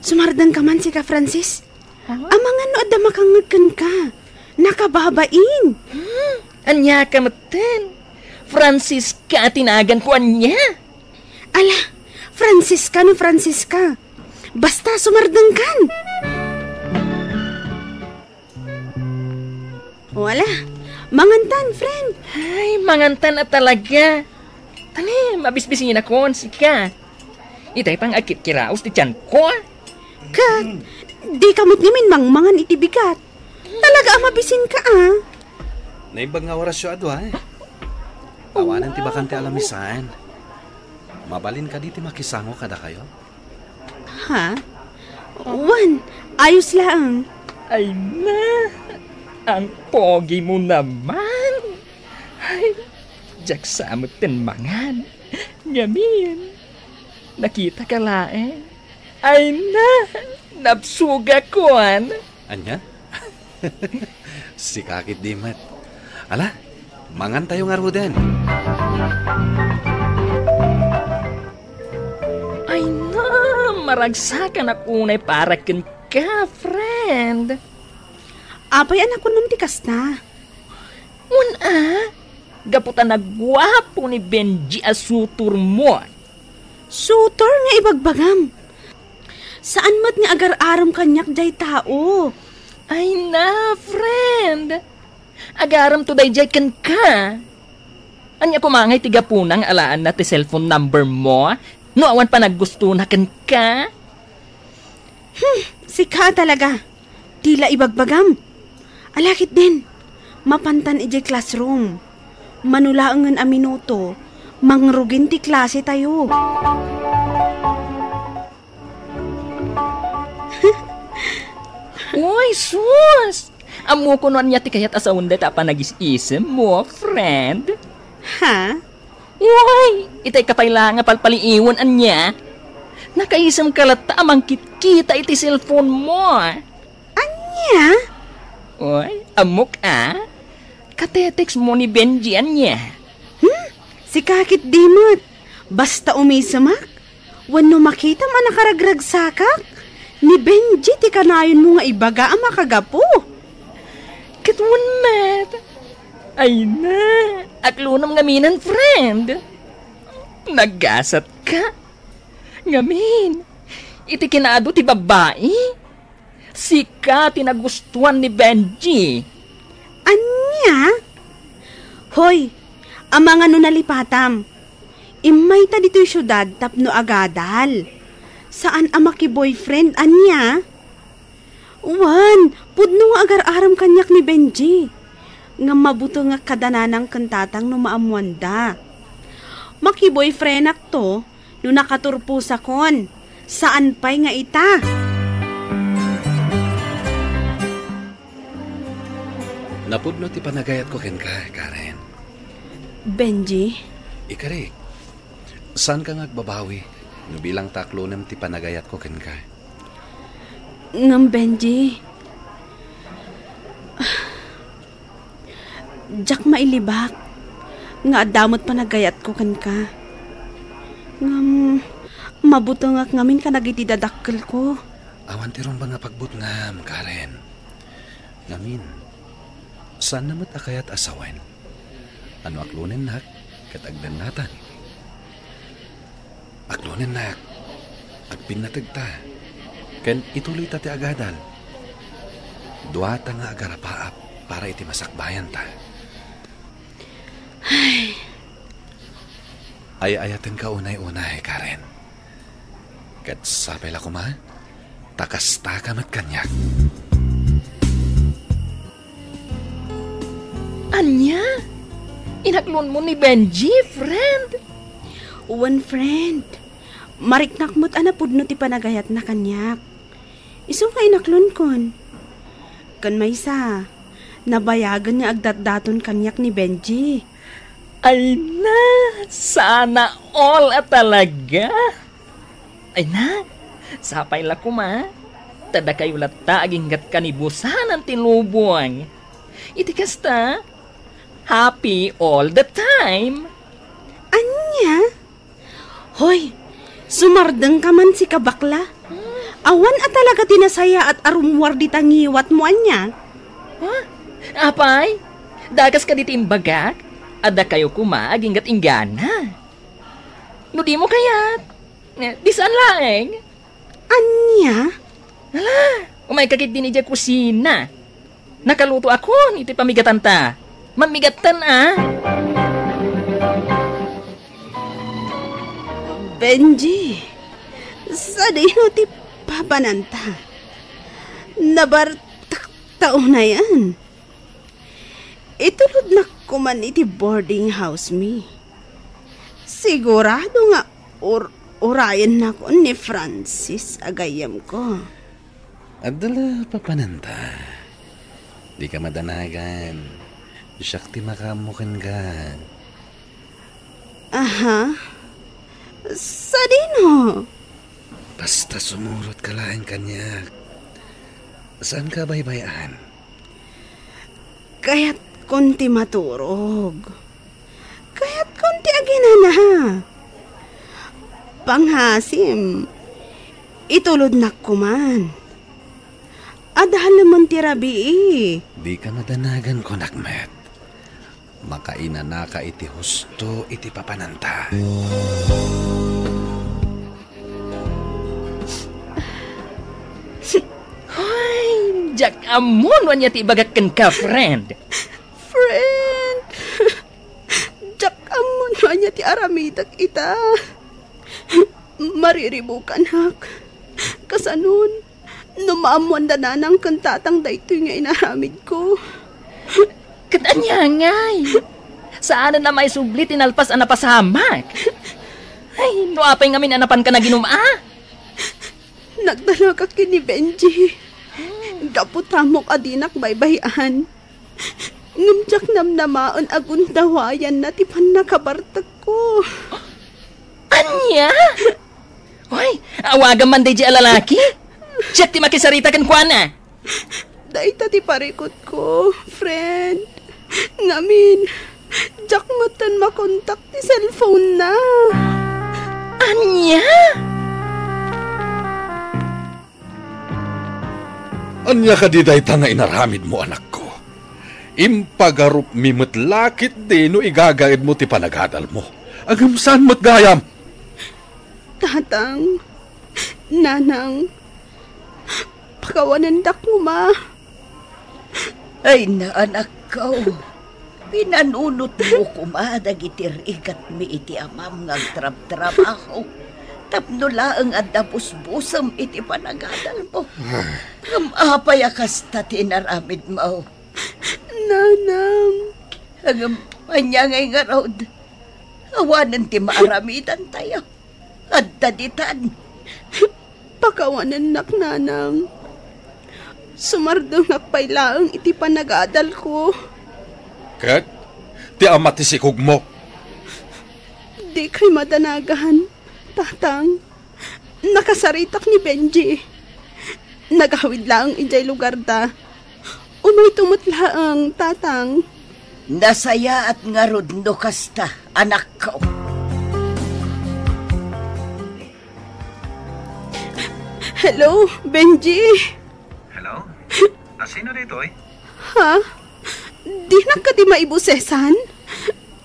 Sumardengka man, sika, Francis. Huh? Amangan no adda makangngeg kenka. Nakababain. Hmm? Ania ka metten? Francisca ti naganko, ania? Ala, Francisca no Francisca. Basta, sumardengkan. O, ala, mangantan, friend. Ay, mangantan a talaga. Tani, mabisbisinakon, sika. Itay pang agkitkiraos ti tianko. Ket, dika met ngamin mangmangan iti bigat. Talaga a mabisinka, a. Naimbag nga orasyo a dua, eh. Awanen ti bakante a lamisan. Mabalin kadi ti makisango kadakayo? Ha? Wen, ayos laeng. Ay na, ang pogi mo naman. Ay, diak sa metten mangan. Ngamin, nakita ka laeng. Ay na, nabsugakon. Ania? Sika ketdi met. Ala, mangantayo ngaruden. Ay na, maragsakanak unay para kenka, friend. Apay a nakunam ti kasta? Wen a, gapu ta naguapo ni Benji a sutormo. Sutor nga ibagbagam. Saan met nga agar-arem kaniak jay tao. Ay na, friend. Agaremto daydiay kenka. Ania koma ngay ti gapuna nga alaenna ti cellphone number mo no awan panaggustona kenka? Hmm, sika talaga. Ti la ibagbagam. Ala ketdin, mapantan idiay classroom. Mano laengen a minuto, mangrugin ti klasetayo. Uy, sus! Ammok no ania ti kayat a sawen dayta a panagis-isem mo, friend. Ha? Uy, itay ka pay la nga palpaliiwen ania? Nakaisemka latta a mangkitkita iti cellphone mo. Ania? Uy, ammok a. Katetext mo ni Benji ania? Hmm? Sika ketdi met. Basta umisemak, wenno makitam a nakaragragsakak, ni Benji ti kanayonmo nga ibaga a makagapu. Ket wen met. Ay na, aklonem ngaminen, friend. Nagasatka. Ngamin, iti kinaadu ti babbai, sika ti nagustuan ni Benji. Ania? Hoy, amangan no nalipatam. Immayta ditoy siudad tapno agadal. Saan a maki-boyfriend, ania? Wen, pudno nga agar-arem kaniak ni Benji. Ngem mabutengak kada nanang ken tatang no maammoanda. Maki-boyfriendakto no nakaturposakon. Saan pay nga ita? Napudno ti panagayatko kenka, Karen. Benji? Ikarik, saanka nga agbabawi no bilang ta aklonem ti panagayatko kenka. Ngem, Benji, diak mailibak nga adda met panagayatko kenka. Ngem, mabutengak ngamin kadagiti dadakkelko. Awan ti rumbeng a pagbutngam, Karen. Ngamin, saanna met a kayat a sawen. Ano aklonennak ket agdennatan? Aklonennak, agpinnategta, ken ituloyta ti agadal. Duata nga agarapaap para iti masakbayanta. Ay. Ay-ayatenka unay-unay, Karen. Ket sapay la koma, ta kastaka met kaniak. Ania? Inaklonmo ni Benji, friend? Wen, friend. Mariknak met a napudno ti panagayatna kaniak. Isu nga inaklonkon. Ken maysa, nabayagen nga agdatdaton kaniak ni Benji. Ay na, sana all a talaga. Ay na, sapay la koma. Ta dakayo latta aginggat kanibusanan ti lubong. Iti kasta, happy all the time. Ania? Hoy, sumardengka man sika bakla. Awan a talaga ti nasayaat a rummuar dita ngiwatmo ania? Ha? Apay, dagas kadi ti imbagak? Adda kayo koma aginggat inggana. No dimo kayat, eh, di saan laeng. Ania? Ala, umayka ketdin idiay kusina. Nakalutoakon iti pamigatanta. Mammigattan a. Benji, sadino ti papananta? Nabartak ta unayen. Itulodnak koman iti boarding house mi. Sigurado nga ur-, urayennakon ni Francis a gayyemko. Adda la papananta. Dika madanagan. Siak ti makaammo kenka. Aha. Sadino? Basta sumurotka laeng kaniak. Saanka baybay-an? Kayatkon ti maturog. Kayatkon ti aginana. Pangasim, itulodnak koman. Adalemen ti rabii. Dika madanagan, kunak met. Makainanaka iti husto iti papananta. Hoy, diak ammo no ania ti ibagak kenka, friend. aramidek ita. Mariribukanak. Kasanon, no maammoanda nanang ken tatang daytoy nga inaramidko. Ket ania ngay? Saanen a maisubli ti nalpas a napasamak. Ay, no apay ngamin a napanka naginum-a? Nagtalekak ken ni Benji. Gapu ta ammok a dinak baybay-an. Ngem diak namnamaen a gundawayanna ti pannakabartekko. Ania? Hoy, awagam man daydi a lalaki. Siak ti makisarita kenkuana. Dayta ti parikutko, friend. Ngamin, diak metten makontak ti cellphone-na. Ania? Ania kadi dayta nga inaramidmo, anakko? Impagarupmi met la ketdi no igagaedmo ti panagadalmo. Ngem saan met gayam? Tatang, Nanang, pakawanendak koma. Ay, anakko, pinanunotmo koma dagiti rigatmi iti amam nga agtrabtrabaho tapno laeng adda busbusem iti panagadalmo. Ngem apay a kasta ti inaramidmo? Nanang. Ngem ania ngay ngarud? Awanen ti maaramidantayo. Adda ditan. Pakawanennak, Nanang. Sumardengak pay laeng iti panagadalko. Ket ti ama ti sikogmo? Dikay madanagan, Tatang. Nakasaritak ni Benji. Nagawid laeng idiay lugarda. Umayto met laeng, Tatang. Nasayaat ngarud no kasta, anakko. Hello, Benji. Hello? A, sino daytoy? Ha? Dinak kadi maibusesan?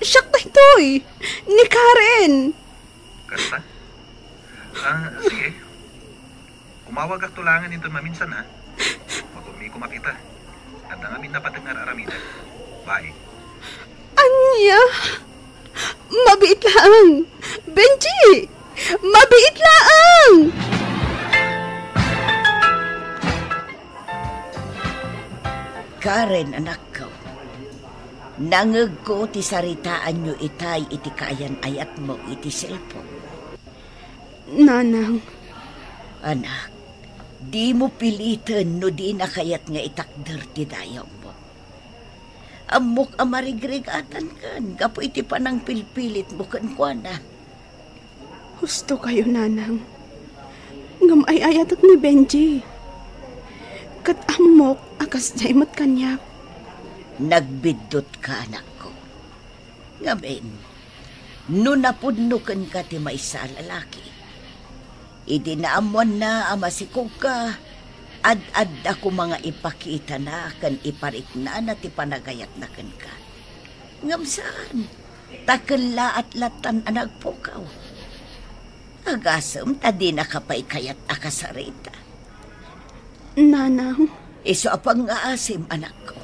Siak daytoy, ni Karen. Kasta? A, sige. Umawagakto laengen inton maminsan, ha? Makurmi ko makita. Adda ngamin napateg nga ar-aramidek. Bye. Ania? Mabiit laeng! Benji! Mabiit laeng! Karen, anakko, nangegko ti saritaanyo itay iti kaayan-ayatmo iti cellphone. Nanang. Anak, dimo piliten no dina kayat nga itakder ti dayawmo. Ammok a marigrigatankan gapu iti panangpilpilitmo kenkuana. Husto kayo, Nanang. Ngem ay-ayatek ni Benji. Ket ammok a kasdiay met kaniak. Nagbiddutka, anakko. Ngamin, no napudno kenka ti maysa a lalaki, idi naammoanna a masikogka, ad-adda koma nga ipakitana ken ipariknana ti panagayatna kenka. Ngem saan, ta kellaat lattan a nagpukaw. Agasem ta dinaka pay kayat a kasarita. Nanang. Isu a pangngaasim, anakko.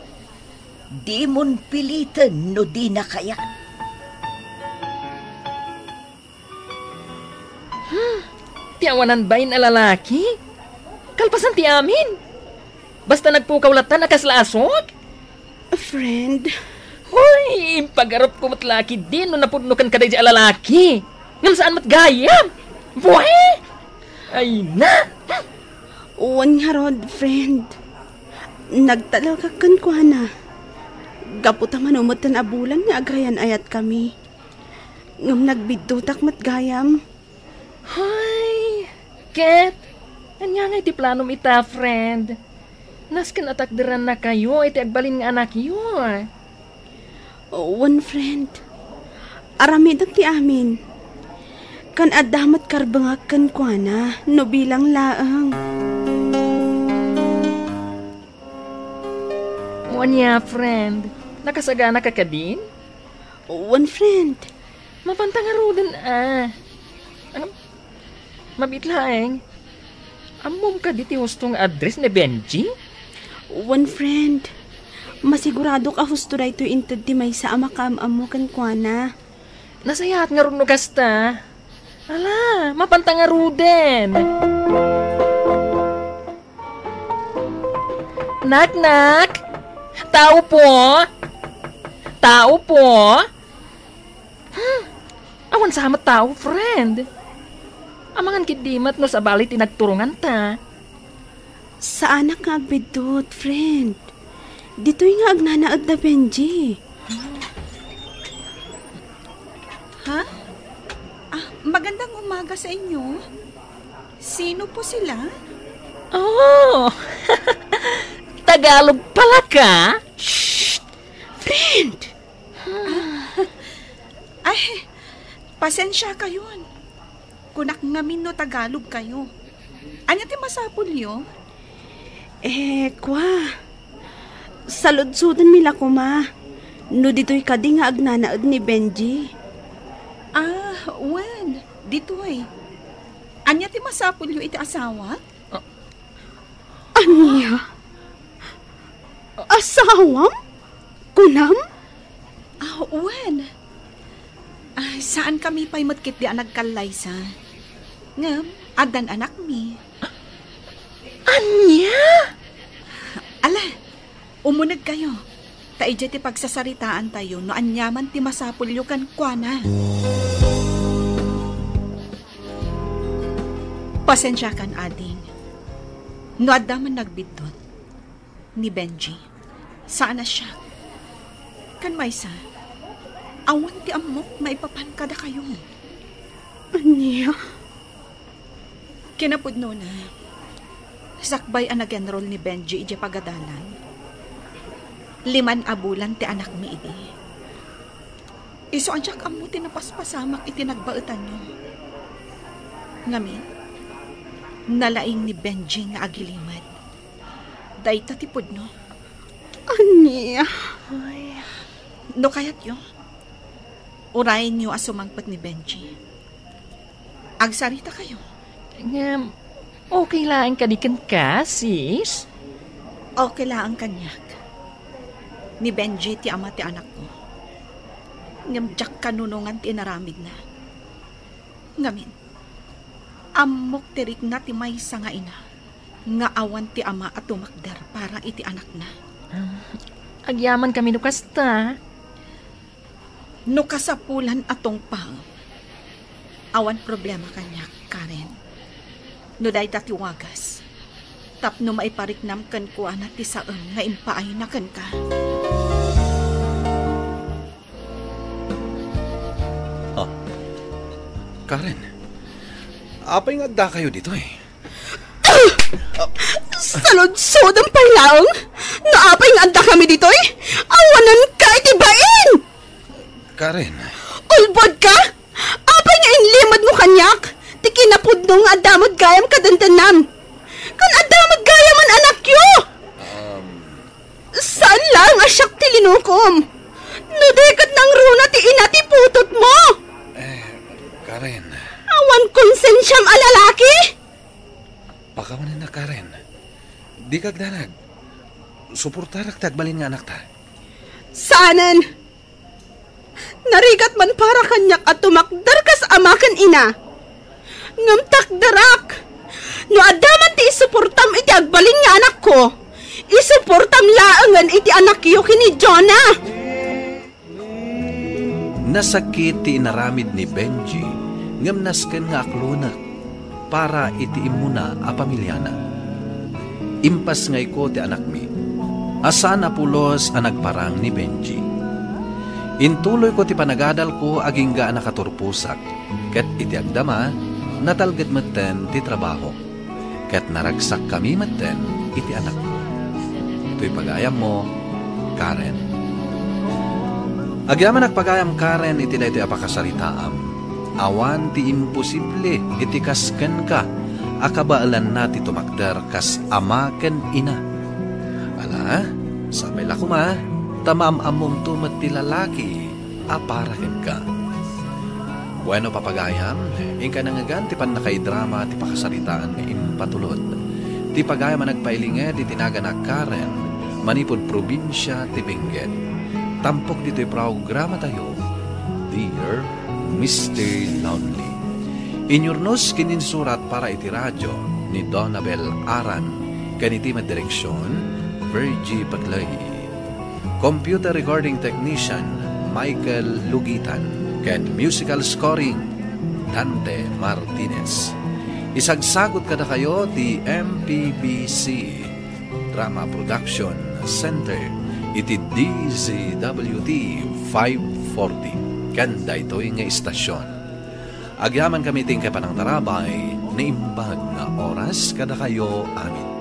Dimon piliten no dina kayat. Hmm, ti awanan bain a lalaki? Kalpasan ti amin? Basta nagpukaw lattan a kasla asuk? A friend. Hoy, impagarupko met la ketdi no napudno kenka daydi a lalaki. Ngem saan met gayam? Buhi! Ay na! Wen ngarud, friend. Nagtalekak kenkuana. Gapu ta mano metten a bulan nga agayan-ayatkami. Ngem nagbiddutak met gayam. Hay, ket, ania ngay ti planom ita, friend? Nasken a takderannakayo iti agbalin nga anakyo. Wen, friend. Aramidek ti amin. Ken adda met karbengak kenkuana no bilang laeng. O ania, friend? Nakasaganaka kadin? Wen, friend. Mapanta ngaruden a. Ano? Mabiit laeng. Ammom kadi ti husto nga address ni Benji? Wen, friend. Masiguradok a husto daytoy inted ti maysa a makaam-ammo kenkuana. Nasayaat ngarud no kasta. Ala, mapanta ngaruden. Nak, nak! Tao po? Tao po? Hmm, awan sa met tao, friend. Amangan ketdi met no sabali ti nagturonganta. Saanak nga agbiddut, friend. Ditoy nga agnanaed da Benji. Ha? Ah, magandang umaga sa inyo. Sino po sila? Oh, Tagalog pala ka? Shh! Friend! Ah, ay, pasensya kayon. Kunak ngamin no Tagalog kayo. Ania ti masapulyo? Eh, kwa. Saludsodenmi la koma no ditoy kadi nga agnanaed ni Benji. Ah, wen, ditoy. Ania ti masapulyo iti asawa? Ania? Asawam? Kunam? Ah, wen. Ah, saan kami pay met ketdi a nagkallaysa. Ngem, addan anakmi. Ania? Ala, umuneg kayo. Ta idiay ti pagsasaritaan tayo no aniaman ti masapulyo kenkuana. Pasensiakan, ading. No adda man nagbiddut, ni Benji, saan a siak. Ken maysa, awan ti ammok maipapan kadakayo. Ania? Kinapudnona, sakbay a nag-enroll ni Benji idiay pagadalan, liman a bulan ti anakmi idi. Isu a diak ammo ti napaspasamak iti nagbaetanyo. Ngamin, nalaing ni Benji nga agilimed. Dayta ti pudno. Ania? No kayatyo, urayenyo a sumangpet ni Benji. Agsarita kayo. Ngem, okay laeng kadi kenka, sis? Okay laeng kaniak. Ni Benji ti ama ti anakko. Ngem diak kanunongan ti inaramidna. Ngamin, ammok ti rikna ti maysa nga ina nga awan ti ama a tumakder para iti anakna. Ah, agyaman kami no kasta. No kasapulan a tungpaem, awan problema kaniak, Karen. No dayta ti wagas, tapno maipariknam kenkuana ti saem nga impaayna kenka. Ah, Karen, apay nga adda kayo ditoy? Saludsodem pay laeng no apay nga adda kami ditoy? Awanen ka iti bain! Karen. Ulbod ka? Apay nga inlimed mo kaniak? Ti kinapudno nga adda met gayam kadendennam. Kan adda met gayam an anakyo! Um, Saan laeng a siak ti linukom? No di ket nangruna ti ina ti putot mo! Eh, Karen. Awan konsensiam a lalaki! Pakawanenna, Karen. Di ka agdanag. Suportarak ti agbalin nga anakta. Saanen! Narigat man para kaniak a tumakder kas ama ken ina. Ngem takderak! No adda man ti isuportam iti agbalin nga anakko, isuportam laengen iti anakyo ken ni Jonah! Nasakit ti inaramid ni Benji, ngem nasken nga aklonek para iti immuna a pamiliana. Impasngayko ti anakmi a saan a pulos a nagparang ni Benji. Intuloyko ti panagadalko agingga a nakaturposak, ket iti agdama, natalged metten ti trabahok, ket naragsakkami metten iti anakko. Toy pagayammo, Karen. Agyamanak pagayam, Karen, iti daytoy a pakasaritaam. Awan ti imposible iti kas kenka a kabaelanna ti tumakder kas ama ken ina. Ala, sapay la koma, ta maam-ammomto met ti lalaki a para kenka. Bueno, papagayam, inka nangngegan ti pannakaidrama ti pakasaritaan nga impatulod ti pagayam a nagpailinged iti nagan a Karen manipud probinsia ti Benguet. Tampok ditoy programatayo, Dear Mister Lonely. Inyurnos ken insurat para iti radio ni Donabel Aran, ken iti madireksion, Virgie Paclay. Computer recording technician, Michael Lugitan, ken musical scoring, Dante Martinez. Isagsagut kadakayo ti M P B C Drama Production Center iti D Z W T five forty. Ken daytoy nga istasyon, agyamankami ti inkay panangtarabay, naimbag nga oras kadakayo amin.